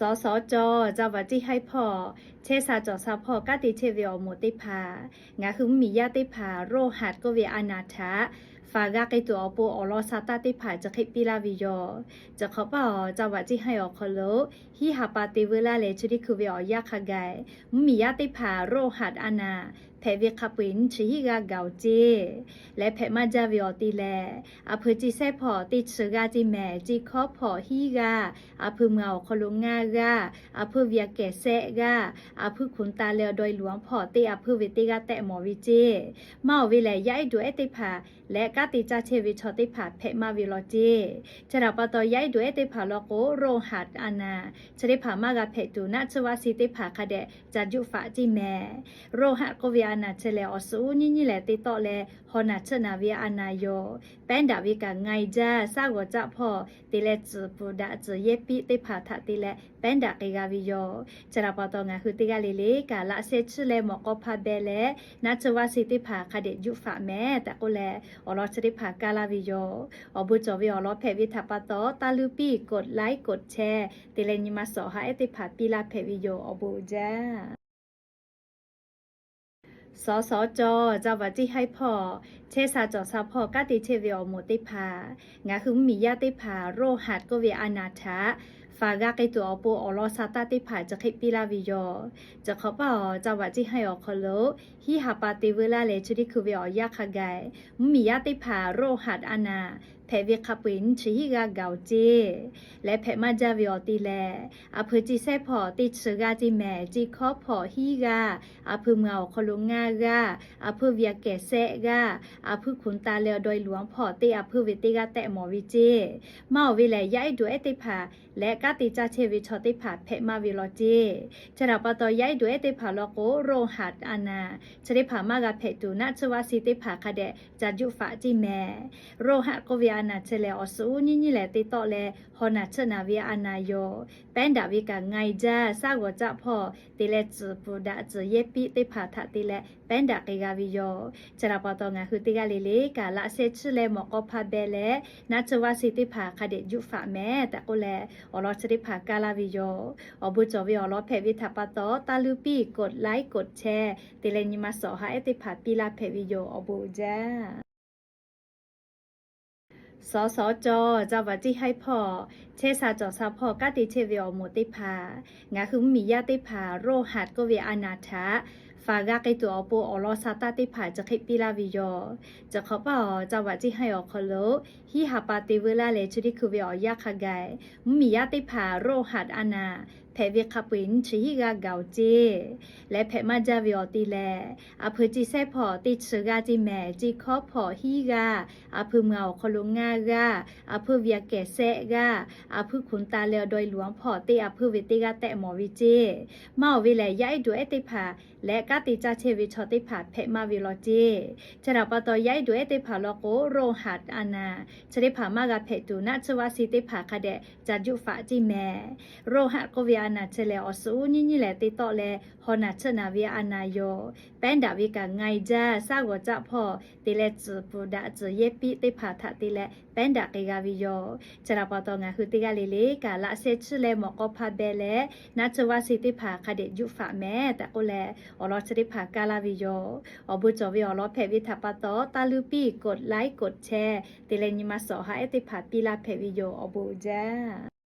Sawˍ sawˍ cawˬ, จังหวัดเชียงราย hpawˇ chehˇ sha cawˬ sha hpawˇ kanˉ te chehˇ ve awˬ moˍ teˇ hpaˍ, ngaˬ hui mvuhˇmiˬ yaˇ teˇ hpaˍ โรคหัด k'oˆ ve a naˍ htaꞈ faˍ g'a k'ai tuˬ awˬ pon awˬ lawn sha taˇ teˇ hpaˍ chi hk'e piˇ laˇ ve yoˬ. Chi hk'awꞈ paˇ awˬ จังหวัดเชียงราย awˬ hk'aw lo hiˉ ha pa te veu laˇ leh chi teˇ hkui ve awˬ yanˇ hk'a gaˬ, mvuhˇmiˬ yaˇ teˇ hpaˍ โรคหัด a naˍ hpehꞈ ve hk'a peu-eˬ nyiˇ chi hiˉ g'aˇ gaˬ-oˬ ceˇ. Leh hpehꞈ maˇ jaˇ ve awˬ te lehˬ, a phuiˬ ci sehˉ hpawˇ teˇ chi g'aˇ ceˇ mehˍ, ci hkawˉ hpawˇ hiˉ g'aˇ, a phuiˬ meuˬ awˬ hk'aw lo ngaˇ g'aˇ, a phuiˬ ve aꞈ kehˬ sehˆ g'aˇ, a phuiˬ คุณตา leh awˬ dawˇ e luˬ-anˉ hpawˇ teˇ a phuiˬ ve teˇ g'aˇ tehꞈ mawˬ ve ceˇ. Maˇ awˬ ve lehˬ, yaˇ ehˉ duˬ ehˉ teˇ hpaˍ leh kanˉ te caˇ chehˇ ve chaw teˇ hpaˍ hpehꞈ maˇ ve law ceˇ. Chi htaꞈ pa taw, yaˇ ehˉ duˬ ehˉ teˇ hpaˍ law k'o, โรคหัด a naˍ chi teˇ hpaˍ maˇ g'a hpehꞈ tuˬ naˆ tsuhˇ vaˆ si teˇ hpaˍ hk'a dehꞈ ca juˆ faꞈ ceˇ mehˍ. โรคหัด k'oˆ ve a naˍ chi lehˬ, awˬ suhˍ uˉ nyiˇ nyiˇ lehˬ te tawˆ leh haw naˬ tsuhˆ naˍ ve a naˍ yoˬ. Pehˉ daꞈ ve kaꞈ nga-e jaˇ, shaˉ g'awˬ caˆ hpawˇ te leh tcuhˍ puˍ daꞈ tcuhˍ yehˇ piˆ teˇ hpaˍ htaꞈ te leh pehˉ daꞈ k'ai g'a ve yoˬ. Chi htaꞈ pa taw, ngaˬ hui teˇ g'aˇ le le kaꞈ laꞈ sheh tsuhˇ leh mawꞈ k'aw hpa beh leh naˆ tsuhˇ vaˆ si teˇ hpaˍ hk'a dehꞈ juˆ faꞈ mehˍ tehꞈ k'oˆ leh, awˬ lawn chi teˇ hpaˍ kaˇ laˇ ve yoˬ. Awˬ bon cawˬ ve awˬ lawn hpehꞈ ve htaꞈ pa taw, taˇ luˇ piˇ กดไลค์ กดแชร์ te leh nyi ma sawˍ ha ehˉ teˇ hpaˍ piˇ laˇ hpehꞈ ve yoˬ. Awˬ bon uiˍ jaˇ. Sawˍ sawˍ cawˬ, จังหวัดเชียงราย hpawˇ chehˇ sha cawˬ sha hpawˇ kanˉ te chehˇ ve awˬ moˍ teˇ hpaˍ, ngaˬ hui mvuhˇmiˬ yaˇ teˇ hpaˍ โรคหัด k'oˆ ve a naˍ htaꞈ faˍ g'a k'ai tuˬ awˬ pon awˬ lawn sha taˇ teˇ hpaˍ chi hk'e piˇ laˇ ve yoˬ. Chi hk'awꞈ paˇ awˬ จังหวัดเชียงราย awˬ hk'aw lo hiˉ ha pa te veu laˇ leh chi teˇ hkui ve awˬ yanˇ hk'a gaˬ, mvuhˇmiˬ yaˇ teˇ hpaˍ โรคหัด a naˍ hpehꞈ ve hk'a peu-eˬ nyiˇ chi hiˉ g'aˇ gaˬ-oˬ ceˇ. Leh hpehꞈ maˇ jaˇ ve awˬ te lehˬ, a phuiˬ ci sehˉ hpawˇ teˇ chi g'aˇ ceˇ mehˍ, ci hkawˉ hpawˇ hiˉ g'aˇ, a phuiˬ meuˬ awˬ hk'aw lo ngaˇ g'aˇ, a phuiˬ ve aꞈ kehˬ sehˆ g'aˇ, a phuiˬ คุณตา leh awˬ dawˇ e luˬ-anˉ hpawˇ teˇ a phuiˬ ve teˇ g'aˇ tehꞈ mawˬ ve ceˇ. Maˇ awˬ ve lehˬ, yaˇ ehˉ duˬ ehˉ teˇ hpaˍ leh kanˉ te caˇ chehˇ ve chaw teˇ hpaˍ hpehꞈ maˇ ve law ceˇ. Chi htaꞈ pa taw, yaˇ ehˉ duˬ ehˉ teˇ hpaˍ law k'o, โรคหัด a naˍ chi teˇ hpaˍ maˇ g'a hpehꞈ tuˬ naˆ tsuhˇ vaˆ si teˇ hpaˍ hk'a dehꞈ ca juˆ faꞈ ceˇ mehˍ. โรคหัด k'oˆ ve a naˍ chi lehˬ, awˬ suhˍ uˉ nyiˇ nyiˇ lehˬ te tawˆ leh haw naˬ tsuhˆ naˍ ve a naˍ yoˬ. Pehˉ daꞈ ve kaꞈ nga-e jaˇ, shaˉ g'awˬ caˆ hpawˇ te leh tcuhˍ puˍ daꞈ tcuhˍ yehˇ piˆ teˇ hpaˍ htaꞈ te leh pehˉ daꞈ k'ai g'a ve yoˬ. Chi htaꞈ pa taw, ngaˬ hui teˇ g'aˇ le le kaꞈ laꞈ sheh tsuhˇ leh mawꞈ k'aw hpa beh leh naˆ tsuhˇ vaˆ si teˇ hpaˍ hk'a dehꞈ juˆ faꞈ mehˍ tehꞈ k'oˆ leh, awˬ lawn chi teˇ hpaˍ kaˇ laˇ ve yoˬ. Awˬ bon cawˬ ve awˬ lawn hpehꞈ ve htaꞈ pa taw, taˇ luˇ piˇ กดไลค์ กดแชร์ te leh nyi ma sawˍ ha ehˉ teˇ hpaˍ piˇ laˇ hpehꞈ ve yoˬ. Awˬ bon uiˍ jaˇ. Sawˍ sawˍ cawˬ, จังหวัดเชียงราย hpawˇ chehˇ sha cawˬ sha hpawˇ kanˉ te chehˇ ve awˬ moˍ teˇ hpaˍ, ngaˬ hui mvuhˇmiˬ yaˇ teˇ hpaˍ โรคหัด k'oˆ ve a naˍ htaꞈ faˍ g'a k'ai tuˬ awˬ pon awˬ lawn sha taˇ teˇ hpaˍ chi hk'e piˇ laˇ ve yoˬ. Chi hk'awꞈ paˇ awˬ จังหวัดเชียงราย awˬ hk'aw lo hiˉ ha pa te veu laˇ leh chi teˇ hkui ve awˬ yanˇ hk'a gaˬ, mvuhˇmiˬ yaˇ teˇ hpaˍ โรคหัด a naˍ hpehꞈ ve hk'a peu-eˬ nyiˇ chi hiˉ g'aˇ gaˬ-oˬ ceˇ. Leh hpehꞈ maˇ jaˇ ve awˬ te lehˬ, a phuiˬ ci sehˉ hpawˇ teˇ chi g'aˇ ceˇ mehˍ, ci hkawˉ hpawˇ hiˉ g'aˇ, a phuiˬ meuˬ awˬ hk'aw lo ngaˇ g'aˇ, a phuiˬ ve aꞈ kehˬ sehˆ g'aˇ, a phuiˬ คุณตา leh awˬ dawˇ e luˬ-anˉ hpawˇ teˇ a phuiˬ ve teˇ g'aˇ tehꞈ mawˬ ve ceˇ. Maˇ awˬ ve lehˬ, yaˇ ehˉ duˬ ehˉ teˇ hpaˍ leh kanˉ te caˇ chehˇ ve chaw teˇ hpaˍ hpehꞈ maˇ ve law ceˇ. Chi htaꞈ pa taw, yaˇ ehˉ duˬ ehˉ teˇ hpaˍ law k'o, โรคหัด a naˍ chi teˇ hpaˍ maˇ g'a hpehꞈ tuˬ naˆ tsuhˇ vaˆ si teษ hpaˍ hk'a dehꞈ ca juˆ faꞈ ceˇ mehˍ. โรคหัด k'oˆ ve a naˍ chi lehˬ, awˬ suhˍ uˉ nyiˇ nyiˇ lehˬ te tawˆ leh haw naˬ tsuhˆ naˍ ve a naˍ yoˬ. Pehˉ daꞈ ve kaꞈ nga-e jaˇ, shaˉ g'awˬ caˆ hpawˇ te leh tcuhˍ puˍ daꞈ tcuhˍ yehˇ piˆ teˇ hpaˍ htaꞈ te leh pehˉ daꞈ k'ai g'a ve yoˬ. Chi htaꞈ pa taw, ngaˬ hui teˇ g'aˇ le le kaꞈ laꞈ sheh tsuhˇ leh mawꞈ k'aw hpa beh leh naˆ tsuhˇ vaˆ si teˇ hpaˍ hk'a dehꞈ juˆ faꞈ mehˍ tehꞈ k'oˆ leh, awˬ lawn chi teˇ hpaˍ kaˇ laˇ ve yoˬ. Awˬ bon cawˬ ve awˬ lawn hpehꞈ ve htaꞈ pa taw, taˇ luˇ piˇ กดไลค์ กดแชร์ te leh nyi ma sawˍ ha ehˉ teˇ hpaˍ piˇ laˇ hpehꞈ ve yoˬ. Awˬ bon uiˍ jaˇ.